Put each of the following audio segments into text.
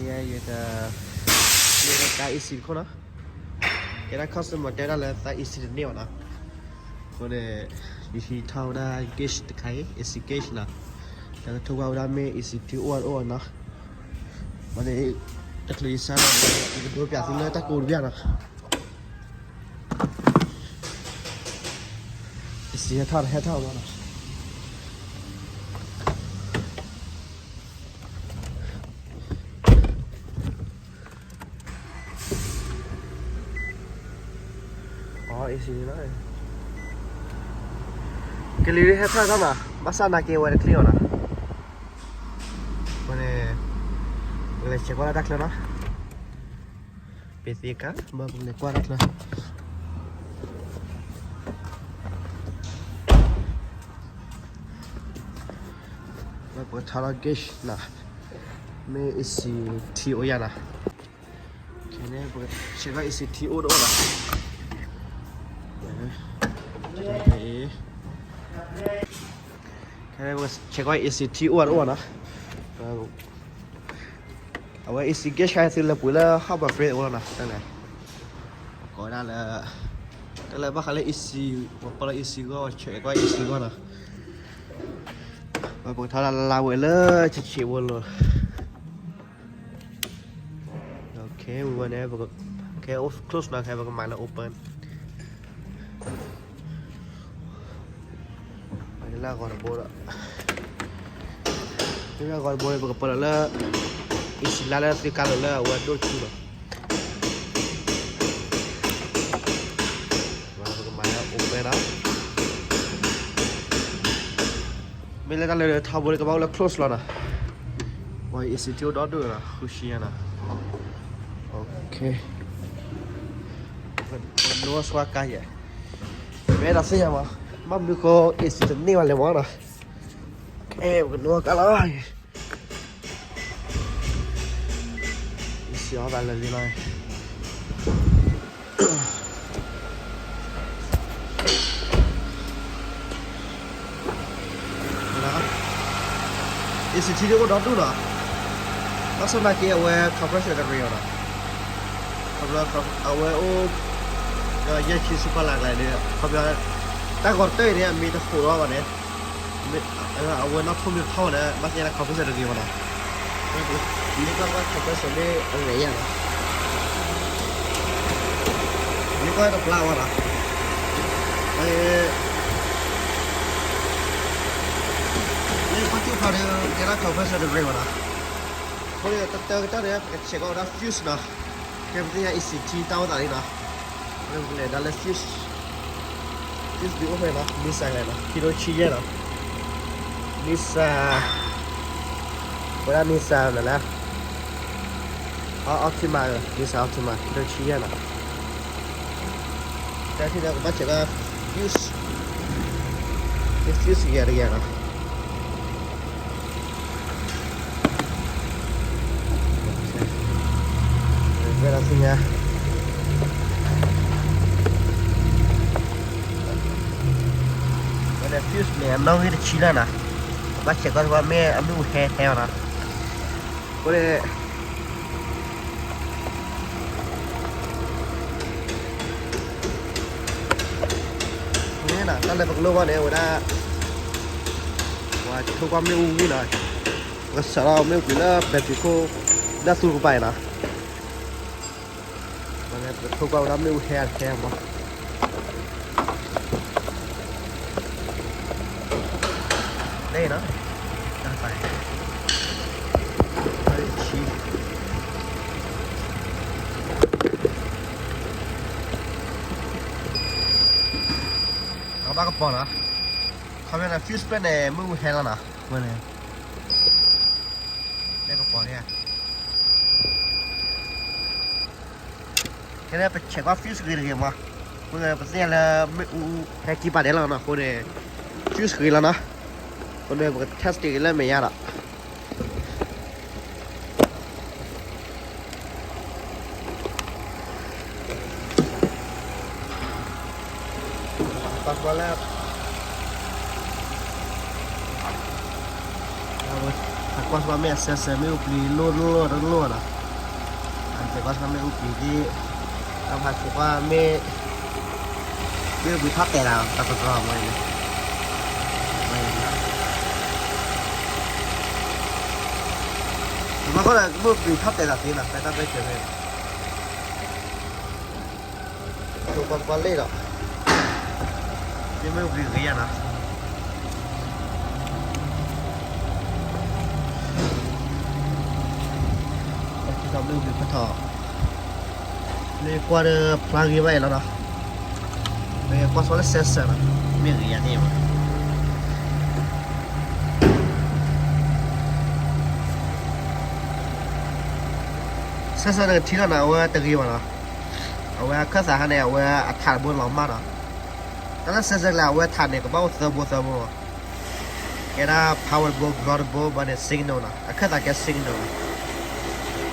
ယဲ ယက ယဲ တၢ် A C တခိၣ်နီၤ, ကဲဒၣ် customer တဲဒၣ်လၢသး A C တန့ၢ်ဘၣ်နီၤ, အဃိန့ၣ် ယဟံးထီၣ်ဝဲဒၣ် gauge တခါအံၤ A C gauge နီၤ, တၢ်ကထိၣ်ကွၢ်ဝဲဒၣ်မ့ၢ် A C ထံအိၣ်တအိၣ်နီၤ, အဃိန့ၣ် တချုးယစါဒီး ယကဒိပၠးသုလၢတၢ်ကိးတဘျီနီၤ. အစံဟဲထီၣ်တဟဲထီၣ်ဘၣ်နီၤ. အစံလီၤ, ကလံၤဟဲထီၣ်ထီၣ်နီၤ, ဘၣ်ဆၣ်နာ်က့ဝဲတချ့အီၤနီၤ, အဃိန့ၣ် ပကလဲၤဆဲးကွၢ်လၢတၢ်ချၢနီၤ. ပသံကါ ဘၣ်ပကလဲၤကွၢ်တၢ်ချၢ, ဘၣ်ပကထါလီၤ gauge နီၤ, မ့ၢ် A C ထံအိၣ်ယါနီၤ, ခဲန့ၣ် ပကဆဲးကွၢ် A C ထံအိၣ်တအိၣ်နီၤ, ခဲအံၤ ခဲန့ၣ် ပကဆဲးကွၢ် A C ထံအိၣ်တအိၣ်နီၤ, အဝဲ A C gauge ခါသုလဲၤပှ့ၤလၢ hot water fridge အိၣ်လီၤနီၤ, တၢ်လဲၤ ကိးဒၣ်လၢ တၢ်လၢဘၣ်ဃးလၢ A C, ပှၤပာ်လီၤ A C ဂီၢ် ဆဲးကွၢ် A C ဂီၢ်နီၤ, ပကထါလၢလါဝဲလၢဆံးဆံးဖိလီၤ. ခဲဝဲန့ၣ် ခဲ close နီၤ, ခဲပကမၤလၢ open လၢအဂီၤတဘိဒီး, လၢအဂီၤတဘိန့ၣ် ပကပာ်လီၤလၢ A C လါလၢသုကါလီၤလၢအဝဲဒိၣ်တဆူလီၤ. ပကမၤလၢ open နီၤ, မ့ၢ်လၢတၢ်လၢထီဘိန့ၣ် ကဘၣ်အိၣ်လၢ close လီၤနီၤ, ပှၤ A C ထံအိၣ်ဒီဒူၣ်နီၤ, ဃုဆံယါနီၤ, ပကနိဆှါကါယဲ, မ့ၢ်ဒၣ်သ့ၣ်ညါမး, ဘၣ်မနုၤဃိ A C တန့ၢ်ဘၣ်လဲၣ်မးနီၤ, ပကနိကါလီၤ. အံၤစံးအီၤသးလၢာ်လံလီၤ, အံၤစံးထံဒ်အိၣ်ဒီဒူၣ်နီၤ, ဘၣ်ဆၣ်သနာ်က့အဝဲ compressor တရ့အီၤနီၤ, အဝဲအိၣ် ယဲၢ်ဆံဆူဖီလာ်ကျါန့ၣ်, ခီပညီ တၢ်ဂီၤတၢၢ်အံၤန့ၣ် အမ့ၢ်တဟိးထီၣ်ဘၣ်န့ၣ်, အဝဲနီၣ်ထိၣ်မ့ၢ်တထီၣ်ဘၣ်န့ၣ် ဘၣ်သ့ၣ်ညါလၢ compressor တဂ့ၤဘၣ်နီၤ, မ့ၢ်ကွၢ်ကွၢ် compressor မ့ၢ်အဂ့ၤယါနီၤ, မ့ၢ်ကွၢ်တပျၢ်ဝဲနီၤ, မ့ၢ်ကွၢ်ကၠိဖးဒီး ကဲဒၣ် compressor တဂ့ၤဘၣ်နီၤ, အဃိန့ၣ်တၢ်ကတၢၢ်န့ၣ် ပကဆဲးကွၢ်ဝဲဒၣ် fuse နီၤ, ကဲပသ့ၣ်ညါ A C ထံတၢ်အိၣ်သးလံနီၤ, ပကလဲၤဒၣ်လၢ fuse, fuse ဒုးအိၣ်ဖဲနီၤ, မ့ၢ်စးလဲၣ်နီၤ, ခံထိဆံယဲၢ်နီၤ, မ့ၢ်စး ဝဲဒၣ်မ့ၢ်စးနီၤလၢ Optima, မ့ၢ်စး Optima ခံထိဆံယဲၢ်နီၤ, တၢ်ထံၣ်ဒီးကဘၣ်ဆဲးကွၢ် fuse, fuse ယဲၢ်တယဲၢ်နီၤ. ဝဲဒၣ်သ့ၣ်ညါ ဝဲဒၣ် fuse န့ၣ် အနီၣ်ဂံၢ်တဆံလၢ်နီၤ, ဘၣ်ဆဲးကွၢ်တဝီမ့ၢ်အမ့ၣ်အူဟဲဟဲအီၤနီၤ, အဃိန့ၣ် မ့ၢ်နီၤ တၢ်လၢပကလိၣ်ဘၣ်န့ၣ် အဝဲဒၣ် ပှၤထိၣ်ကွၢ်မ့ၣ်အူဝံၤနီၤ, ပကစးထီၣ်မ့ၣ်အူကွံာ်လၢ battery ခိၣ် ဒၣ်သူတကပၤအံၤနီၤ, ပကထိၣ်ကွၢ်ဝဲဒၣ်မ့ၣ်အူဟဲအါတဟဲမး, လဲၤနီၤ, တၢ်တပၤအံၤ ဆံ အဘၣ်ကပီၤနီၤ, ခီပညီန့ၣ် fuse ပျဲၢ်န့ၣ် မ့ၣ်အူဟဲလီၤနီၤ, ဝဲန့ၣ် လၢကပီၤန့ၣ်, ခဲန့ၣ် ပဆဲးကွၢ် fuse ဂ့ၤတဂ့ၤမး, အဃိန့ၣ် ပသ့ၣ်ညါလၢမ့ၣ်အူဟဲကံပာ်ဒဲးလီၤနီၤ, အဃိန့ၣ် fuse ဂ့ၤလီၤနီၤ, အဃိန့ၣ် ပက test က့ၤလၢမဲာ်ညါဒီး ပာ်ကွၢ်လၢ အဝဲ အ ကွၢ်စ့ၢ်ကီးမ့ၢ်အ sensor မ့ၢ်အိၣ်ပျံၤလိၣ်တလိၣ်တလိၣ်နီၤ, အကဲကွၢ်စ့ၢ်ကီးမ့ၢ်အိၣ်ပျံၤသ့, ဒီးဖးက့ၤကွၢ်မ့ၢ်, မ့ၢ်အိၣ်ပျံၤထီၣ်တဲာ်လၢ တၢ်တရီမ့ၢ်န့ၣ်, မ့ၢ်အိၣ်ပျံၤထီၣ်တဲာ်လၢသ့နီၤ ဖဲတၢ်ပၢၢ်ဆၢန့ၣ် ထိကွၢ်ကွၢ်လ့ၣ်ဒီး, မ့ၢ်မ့ၢ်ဂ့ၤဂ့ၤယါနီၤ, မ့ၢ်ဂ့ၤဖးထီၣ်, မ့ၢ်ကွၢ်ဒီးဖျါဂ့ၤဘၣ်အံၤလီၤနီၤ, မ့ၢ်ကွၢ်စ့ၢ်ကီးလၢ sensor နီၤ, မ့ၢ်ဂ့ၤယါန့ၣ်ဘၣ် sensor န့ၣ်ကထံၣ်လီၤနီၤ, အဝဲတဂ့ၤဘၣ်နီၤ, အဝဲအခၢၣ်သးဟါန့ၣ် အဝဲအထးတဘိလီၤမၢ်နီၤ, တၢ်လၢ sensor ကျါ အဝဲထးန့ၣ် ကဘၣ်အိၣ်သၢဘိသၢဘိ, ကဲဒၣ် power တဘိ ground တဘိ ဘၣ်န့ၣ် signal နီၤ, အခၢၣ်သးကဲ signal နီၤ,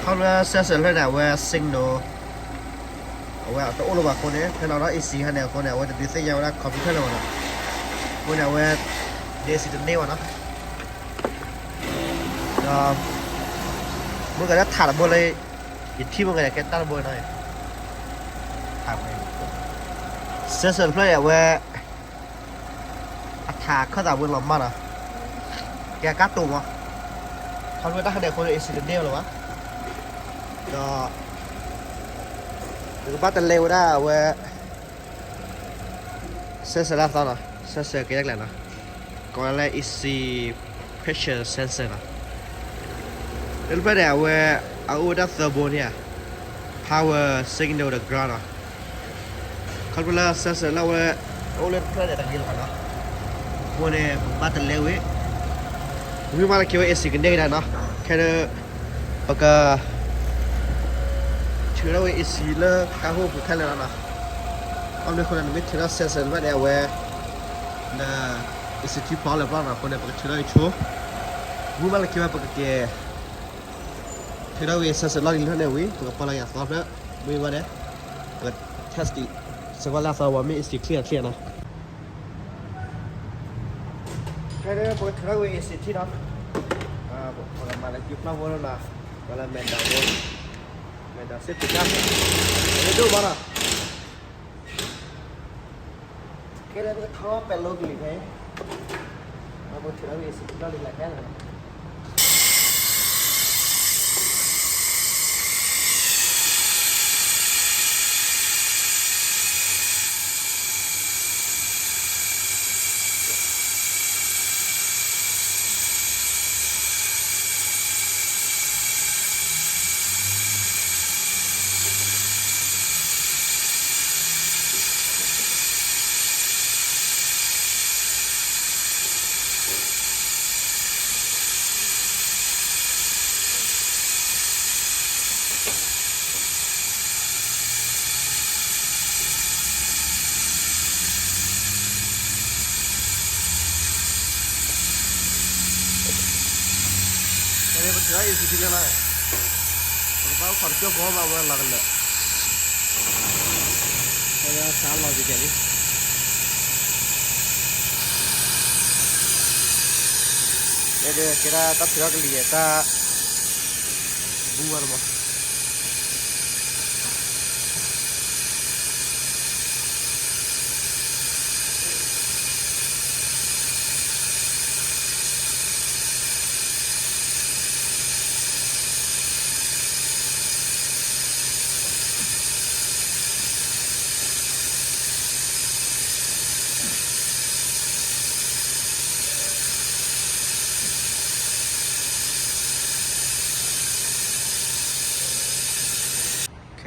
ခီဖျိ sensor ဖျၢၣ်န့ၣ် အဝဲ signal အဝဲတအိၣ်လၢၤဘၣ်အဃိန့ၣ် ဖဲန့ၣ်ဒီး AC ဟါန့ၣ်အဃိန့ၣ် အဝဲတဒုးသ့ၣ်ညါဝဲဒၣ် computer လၢၤဘၣ်နီၤ, အဃိန့ၣ် အဝဲ AC တန့ၢ်ဘၣ်နီၤ, ဒီး မ့ၢ်ကဲဒၣ်ထးတဘိလၢ ယထံၣ်မ့ၢ်ကဲဒၣ်ကဲတၢ်တဘိနီၤ, ထးဝဲ sensor တဖျၢၣ်န့ၣ် အဝဲ အထးအခၢၣ်သးဝဲလီၤမၢ်နီၤ, ကဲအကါတိၤမး, ခီဖျိတၢ်ဟါန့ၣ်အဃိန့ၣ် AC တန့ၢ်လၢၤဘၣ်, ဒီး ပကဘၣ်တလဲဝဲဒၣ်အဝဲ sensor လၢအသီနီၤ, sensor ကဲတၢ်ကျဲနီၤ, ကိးဝဲလၢ AC pressure sensor နီၤ, လၢတဖျၢၣ်န့ၣ် အဝဲ အအိၣ်ဝဲဒၣ်သၢဘိန့ၣ်ဧါ, power, signal ဒီး ground နီၤ, ခီဖျိလၢ sensor လၢအဝဲ အအိၣ်လၢတဖျၢၣ်န့ၣ် တဂ့ၤလၢၤဘၣ်နီၤ, အဃိန့ၣ် ပကဘၣ်တလဲဝဲ, မ့ၢ်မးလၢခံဝဲ AC ကန့ၢ်ကဒါနီၤ, ခဲဒၣ် ပက ထုးထီၣ်ဝဲ AC လၢကါဟိၣ်ပူၤခဲလၢာ်လီၤနီၤ, အမ့ၢ်အဃိန့ၣ် နမ့ၢ်ထုးထီၣ် sensor တဖျၢၣ်န့ၣ် အဝဲ န AC ထံဖျိလၢၤဘၣ်နီၤ, အဃိန့ၣ် ပကထုးထီၣ်အံၤဆိ, မ့ၢ်မးလၢခံဝဲ ပကက့ၤ ထုးထီၣ်ဝဲ sensor လီၢ်လံၤတဖျၢၣ်န့ၣ်ဝံၤ ပကပီၢ်လၢယၤသီဖျၢၣ်, မ့ၢ်ဘၣ်န့ၣ် ပက test စ့ၢ်ကီးလၢအသီဝဲမ့ၢ် AC clear အ clear နီၤ, ခဲဒၣ် ပကထုးထီၣ်ဝဲ AC ထံနီၤ, ပကမၤလၢက့ၤဖျီၣ်ဖိနီၤ, ပှၤလၢမဲာ်ဒိးဖိ, မဲာ်ဒိးစ့ၢ်ကီး, မ့ၢ်ဒိၣ်မးနီၤ, ခဲဒၣ် ပကထီၣ်ပဲၤလိကလံၤဖဲ, ပကထုးထီၣ်ဝဲ AC ထံလီၢ်လံၤလၢခဲလၢာ် ခဲဒၣ် ပထုးထီၣ် AC ထံလံနီၤ, ပကဘၣ်အိၣ်ခိးတကၠိဖိမး ဝဲလီၤကလၢာ်, ခဲဒၣ် ဆါလီၤကကဲလံ, ခဲဒၣ် ကဲဒၣ်တၢ်ထုးထီၣ်ကလံၤအတၢ် ဘူးဝဲလီၤမး.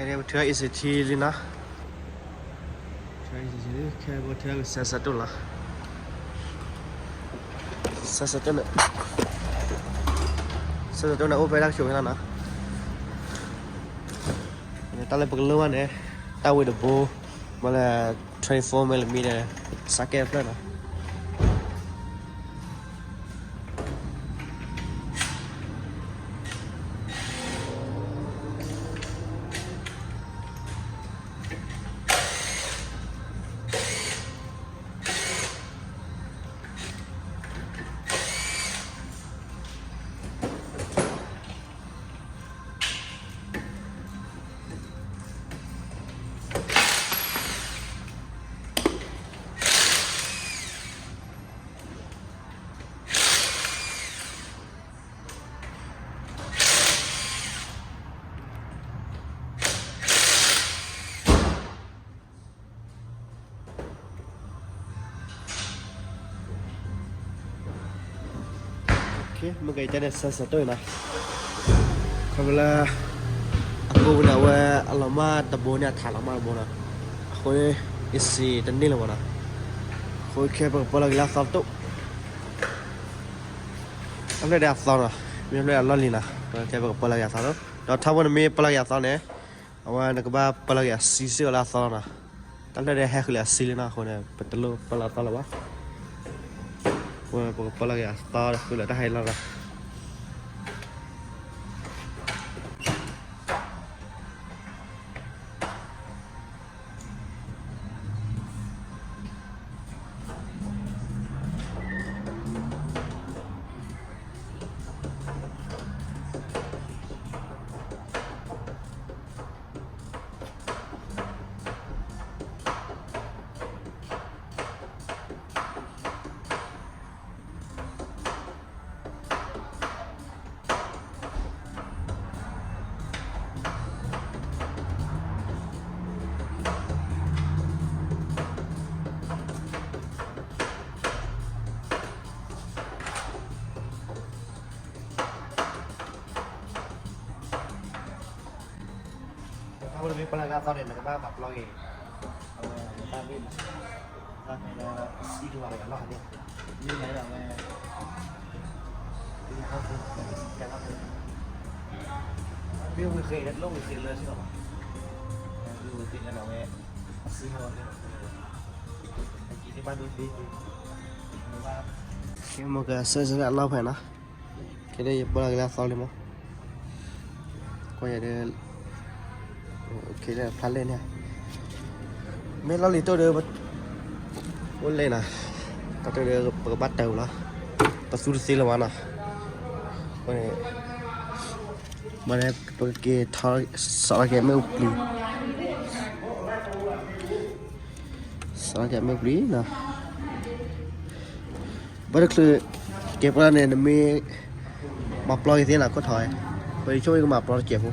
Okay, ပထုး A C T လံနီၤ. ထုး A C T လံ, ခဲအံၤပထုး sensor တၢ်လီၤ. Sensor တၢ်န့ၣ်, sensor တၢ်န့ၣ် အိၣ်ဖဲတၢ်ကဆိးဖဲလီၤနီၤ. တၢ်လၢပကလိၣ်ဘၣ်န့ၣ်, တၢ်ဝ့ၤတဘိ, မ့ၢ်လၢ twenty-four millimeter socket ဖျၢၣ်နီၤ. မ့ၢ်ကတဲန့ၣ် ဆၢဆၢတိၢ်အံၤနီၤ, ခီဖျိလၢ အကိးပူၤန့ၣ် အဝဲအလီၤမၢ်တဘိန့ၣ် အထးလီၤမၢ်တဘိနီၤ, အဃိန့ၣ် အ့ၣ်စံၣ်တန့ၢ်လၢၤဘၣ်နီၤ, အဃိခဲပကပၢလီၤက့ၤလၢအသီတတိၢ်, တၢ်ဖျၢၣ်ဒဲးအသီနီၤ, မ့ၢ်ဖျၢၣ်အလီၢ်လံၤနီၤ, ခဲပကပၢလီၤက့ၤအသီတတိၢ်, ဒီးထီဘိနမ့ၢ်ပၢလီၤက့ၤအသီန့ၣ် အဝဲနကဘၣ်ပၢလီၤက့ၤအစံစ့ၢ်ကီးလၢအသီလီၤနီၤ, တၢ်ဖျၢၣ်ဒဲးဟဲဃုာ်လၢအစံလံနီၤ, အဃိန့ၣ် ပတလိၣ်ပၢလီၤအသီလၢၤဘၣ် ပကပၢလီၤက့ၤအသီဃုာ်လၢတၢ်ဟဲလီၤနီၤ. အဝဲမ့ၢ်ပၢလီၤက့ၤအသီန့ၣ် နကဘၣ်မၤပျီက့ၤ, အဝဲတၢ်မ့ၢ်, တၢ်မ့ၢ်လၢအစံတဝၤဝဲအလီၢ်န့ၣ်, မ့ၢ်လၢအဝဲ, မ့ၢ်ဝံၤဃ့လၢတလိၣ်ဝံၤဃ့လၢစ့ၢ်ကီးဘၣ်, မ့ၢ်ဝံၤဃ့လၢအဝဲ, အစံဟဲဝဲန့ၣ်, အကံၣ်သ့ၣ်ဘၣ်ဒိသ့, မ့ၢ်ကဆၢဆၢလၢအလီၢ်ဖဲနီၤ. ခဲဒၣ်ယပၢလီၤက့ၤလၢအသီလံမး, ကွၢ်ယၤဒီး, ခဲဒၣ်ဖျါလဲၣ်န့ၣ်, မ့ၢ်လီၢ်လံၤတိၢ်ဒီး, အိၣ်လဲၣ်နီၤ, တၢ်တိၢ်ဒီးပကဘၣ်တၢ်ဝံၤလီၤ, ပသူတသ့လၢၤဘၣ်နီၤ, အဃိန့ၣ်, မ့ၢ်န့ၣ်ပကက့ၤထီၣ်, စီၤလီၤက့ၤမ့ၣ်အူပျံၤ, စီၤလီၤက့ၤမ့ၣ်အူပျံၤနီၤ. ဘၣ်တချုး, ကဲပှၤန့ၣ် နမ့ၢ်, မၤပျီက့ၤသ့နီၤ ခိၣ်ထီၣ်, ပဆိကမိၣ်ကမၤပျီတစဲးဖိ,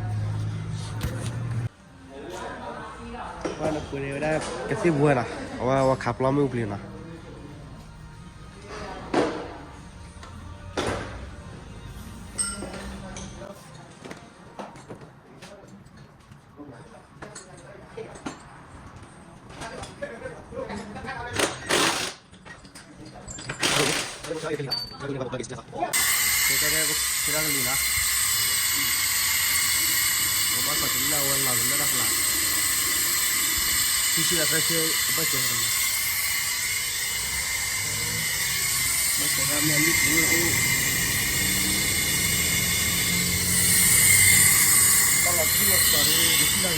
ပှၤနပှ့ၤန့ၣ်ဝဲဒၣ်ကသ့ၣ်ပူၤဝဲနီၤ, အဝဲဝဲခးပျီမ့ၣ်အူပျံၤနီၤ. ကဲကဲကဲ ပဆဲးလီၤကလံၤနီၤ, ပဘၣ်ကွၢ်တုၤလၢအဝဲလီၤကလၢတၢ်ဖျါ, ခံဆံဒီးသၢဆံ ဘၣ်စၢၤနီၤ, ဘၣ်စၢၤဒၣ်မ့ၢ်အလံၣ်က့ၤအိၣ်, ဘၣ်လီၤထူလီၤတီၤဒီး တထံၣ်နီတမံၤလီၤ.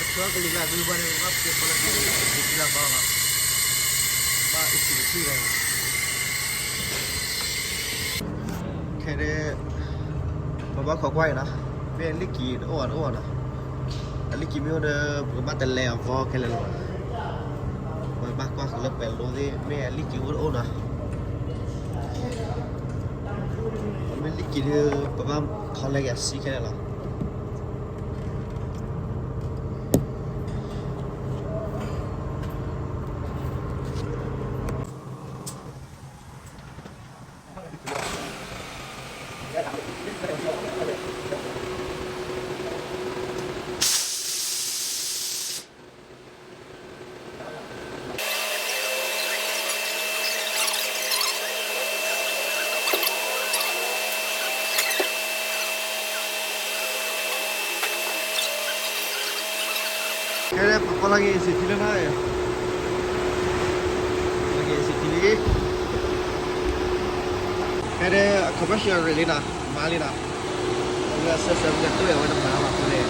ပဆဲးလီၤကလံၤလၢအဂ့ၢ်ဘၣ်န့ၣ် ပဘၣ်ပှ့ၤဖီလၢကလံၤ, ပကလၢဘၣ်လီၤ, ဘၣ်အ့ၣ်စံၣ်တထံၣ်လီၤ. ခဲဒၣ်, ပဘၣ်ခိးကွၢ်အံၤနီၤ, မ့ၢ်အလံၣ်က့ၤတအိၣ်ဘၣ်တအိၣ်ဘၣ်နီၤ, အလံၣ်က့ၤမ့ၢ်အိၣ်ဒီး ပကဘၣ်တလဲအီၤဖီခဲလၢာ်လီၤ. ပဘၣ်ကွၢ်ဃုာ်လၢပဲၤလိသ့ၣ် မ့ၢ်အလံၣ်က့ၤအိၣ်တအိၣ်နီၤ, မ့ၢ်လံၣ်က့ၤဒီး ပဘၣ်ခီလဲက့ၤအစံခဲလၢာ်လီၤ. ခဲဒၣ်ပပီၣ်လီၤက့ၤအ့ၣ်စံၣ်ထံလၢနီၤ, ပီၣ်လီၤက့ၤအ့ၣ်စံၣ်ထံလံ, ခဲဒၣ်အခီၣ်ဘၣ်ဆှၢရ့ၣ်လံနီၤ, မၤလံနီၤ, လၢအဆၢဆၢကတိၢ်အဝဲတမၤဘၣ်အဃိန့ၣ်,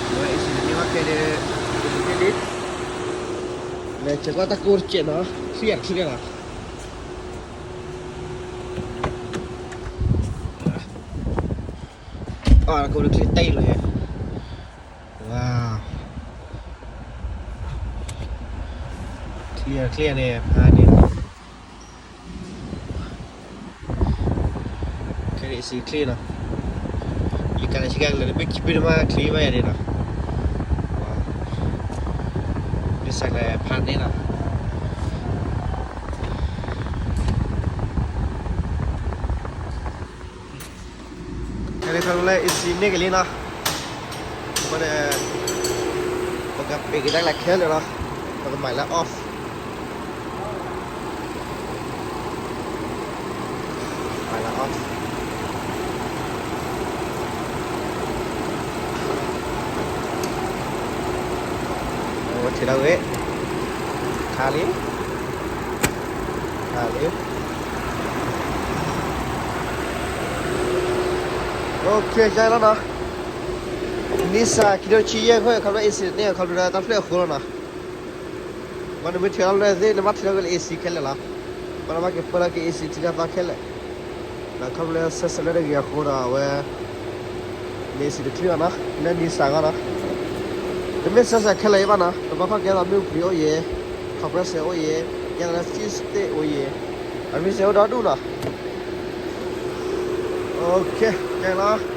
အဝဲအ့ၣ်စံၣ်တန့ၢ်ဘၣ်ခဲဒၣ်, အ့ၣ်စံၣ်ထံလံ, လဲၤဆဲးကွၢ်တၢ်ကိၢ်တစဲးနီၤ, ချံအီၤတချံန့ၣ်လီၤ. အကိးဒီးချံတၢ်အံၤလီၤ, ဝါ, ချံအီၤတချံန့ၣ် ဖးန့ၣ်, ခဲဒၣ်အ့ၣ်စံၣ်ချံနီၤ, လံာ်ကၤန့ၣ်ဆံကၤကလၢာ် တဘ့ၣ်ခံဘ့ၣ်တမ့ၢ်ချံဘၣ်ယၤန့ၣ်နီၤ, ဝါ, ဒ်စဲးကလဲာ်ဖးန့ၣ်လီၤ. ခီဖျိလၢ A C န့ၢ်က့ၤလံနီၤ, အဃိန့ၣ် ပကပ့ၤကဒါက့ၤခဲလၢာ်လီၤ, ပကမၤလၢ off, မၤလၢ off, ဝဲထံၣ်လီၤဝဲ, ခါလံ, ခါလံ, OK ကလီၤနီၤ, နံၣ်စးခံထိဆံယဲၢ်အဃိ ခီဖျိ A C န့ၢ် ခီဖျိလၢတၢ်ဖျၢၣ်အဃိလီၤနီၤ. ပှၤနမ့ၢ်ထံၣ်လီၤလၢသ့ၣ် နဘၣ်ထံၣ်လီၤက့ၤလၢ A C ခဲလၢာ်လီၤ. ပှၤနဘၣ်က့ၤပၢလီၤက့ၤ A C ထံတၢ်သီခဲလၢာ်, ဒီးခီဖျိလၢ sensor လၢတဂ့ၤအဃိဒီး အဝဲ မ့ၢ် A C တချုးဘၣ်နီၤ လၢနံၣ်စးအဂီၢ်နီၤ. တမ့ၢ် sensor ခဲလၢာ်အံၤဘၣ်နီၤ, တဘျီခီကဲသိးမ့ၣ်အူပှံၤအိၣ်ယဲ, compressor အိၣ်ယဲ, ကဲသိးလၢ fuse သ့ၣ်အိၣ်ယဲ, အ reason အိၣ်ဒီဒူၣ်နီၤ. OK ကဲလီၤ